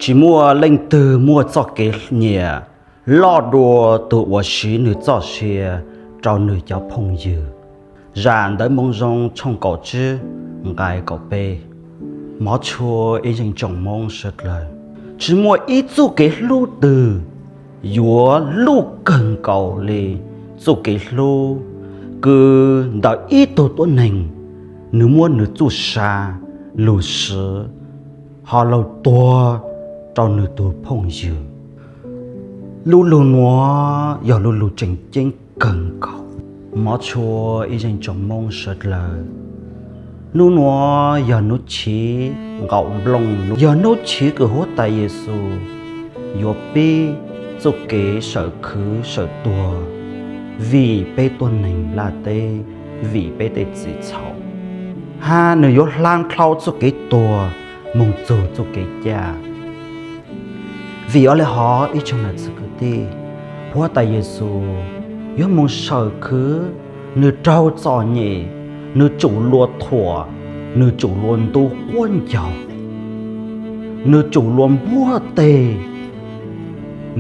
Tsis muaj leej twg muaj txoj kev nyiam loj dua tus uas siv nws txoj sia rau nws cov phooj ywg. Zam Ntawv Moo Zoo tshooj kaum tsib nqai kaum peb. Hmov tshua ib zeej tsoom Hmoob sawv dlawg, tsis muaj ib txoj kev hlub twg yuav luj kawg nkaus li txoj kev hlub kws ntawm ib tug tuab neeg, nws muab nws txuj sa, lug swv, ho lug tuag rau nws tug phooj ywg. Lub lug nuav yog lub lug tseem ceeb kawg nkaus. Hmov tshua ib zeej tsoom Hmoob sawv dlawg, nub nuav yog nub chiv nqaum nplooj, yog nub chiv kws Huab Tais Yexus yuav pib txuj kev sawm khwv sawm tuag vim peb tuab neeg nplaj teb, vim peb tej txim txhaum, hab nws yuav hla dlhau txuj kev tuag moog txug txuj kev caj. Vim ua le hov ib tsoom nam txiv kwv tij, Huab Tais Yexus yuav moog sawm khwv, nws raug txom nyem, nws tsum luag thuam, nws tsum luag ntu quab ncaug, nws tsum luag npuab teg,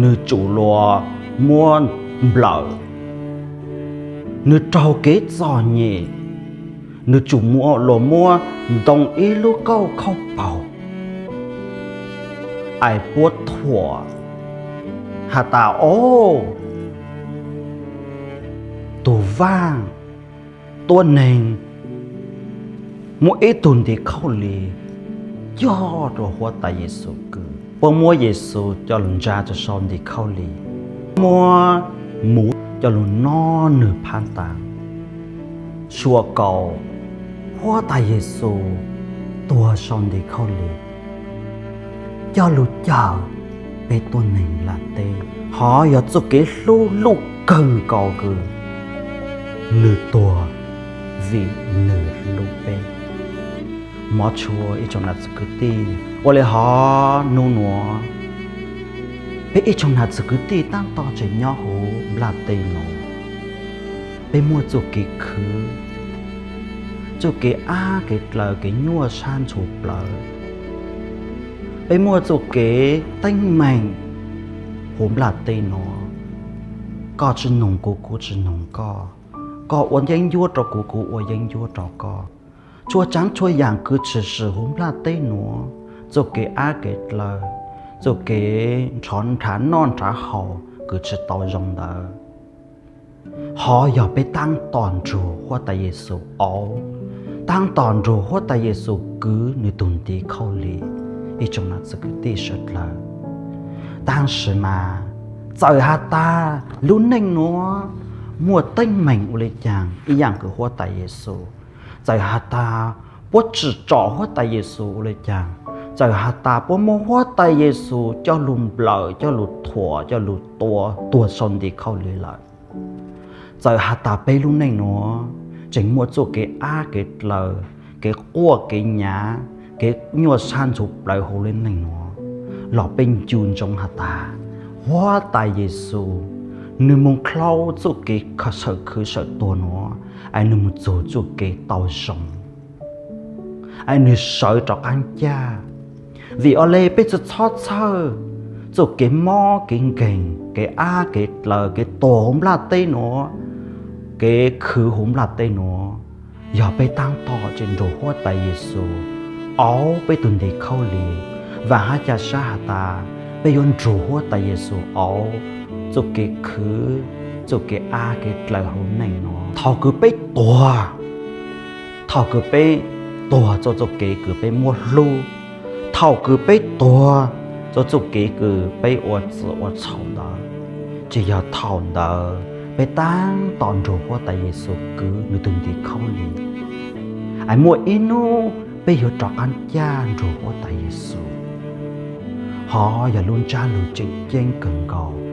nws tsum luag muab nplawm, nws raug kev txom nyem, nws tsum luag muab ntoo ib lub kauj khauj paug ais puab thuam has tas, Au, tug vaaj tuab neeg muab ib tug ntiv khaub lig cog rua Huab Tais Yexus kws. Puab muab Yexus coj lug ntsa rua sau ntiv khaub lig, muab muv coj lug nyob nwg phab tas. Sua kaum, Huab Tais Yexus tuag sau ntiv khaub lig coj lug cawm peb tuab neeg nplaj teb. Hov yog txuj kev hlub luj kawg nkaus kws nwg tuag vim nwg hlub peb. Hmov tshua ib tsoom nam txiv kwv tij, ua le hov nub nuav peb ib tsoom nam txiv kwv tij taab tom tseem nyob huv nplaj teb nuav, peb muaj txuj kev khwv, txuj kev ab kev dlaws, kev nyuaj sab ntxhua plawv, peb muaj txuj kev teeb meem huv nplaj teb nuav. Koj tsi noog kuv, kuv tsi noog koj, koj ua yeeb ncuab rua kuv, kuv ua yeeb ncuab rua koj. Txhua tsaav txhua yaam kws tshwm sim huv nplaj teb nuav, txuj kev ab kev dlaws, txuj kev nrhav noj nrhav haus kws tsi tau zoo ntawd, hov yog peb taab tom nrug Huab Tais Yexus auv, taab tom nrug Huab Tais Yexus kwv nwg tug ntiv khaub lig. Ib tsoom nam txiv kwv tij sawv dlawg, tab sis mas txawm has tas lub neej nuav muaj teeb meem ua le caag ib yaam kws Huab Tais Yexus, txawm has tas puab tsim txom Huab Tais Yexus ua le caag, txawm has tas puab muab Huab Tais Yexus coj lug nplawm, coj lug thuam, coj lug tua tuag sau ntiv khaub lig lawm, txawm has tas peb lub neej nuav tseem muaj txuj kev ab kev dlaws, kev quaj kev nyav, kev nyuaj sab ntxhua plawv huv lub neej nuav, los peb ncu ntsoov has tas Huab Tais Yexus nwg moog dlhau txuj kev sawm khwv sawm tuag nuav, es nwg moog txug txuj kev tau zoo, es nwg sawv rov qaab caj. Vim ua le peb tsi txhob txhawj txuj kev mob kev nkeeg, kev ab kev dlaws, kev tuag huv nplaj teb nuav, kev khwv huv nplaj teb nuav, yog peb taab tom tseem nrug Huab Tais Yexus auv peb tug ntiv khaub lig, vaam hab ca sab has tas peb yuav nrug Huab Tais Yexus auv txuj kev khwv, txuj kev ab kev dlaws huv neej nuav. Thaum kws peb tuag, thaum kws peb tuag rua txuj kev kws peb muab hlub, thaum kws peb tuag rua txuj kev kws peb ua txim ua txhaum ntawd, tsis yog thaum ntawd peb taab tom nrug Huab Tais Yexus kwv nwg tug ntiv khaub lig, es muaj ib nub peb yuav rov qaab caj nrug Huab Tais Yexus. Hov yog lub ntsab lug tseem ceeb kawg nkaus.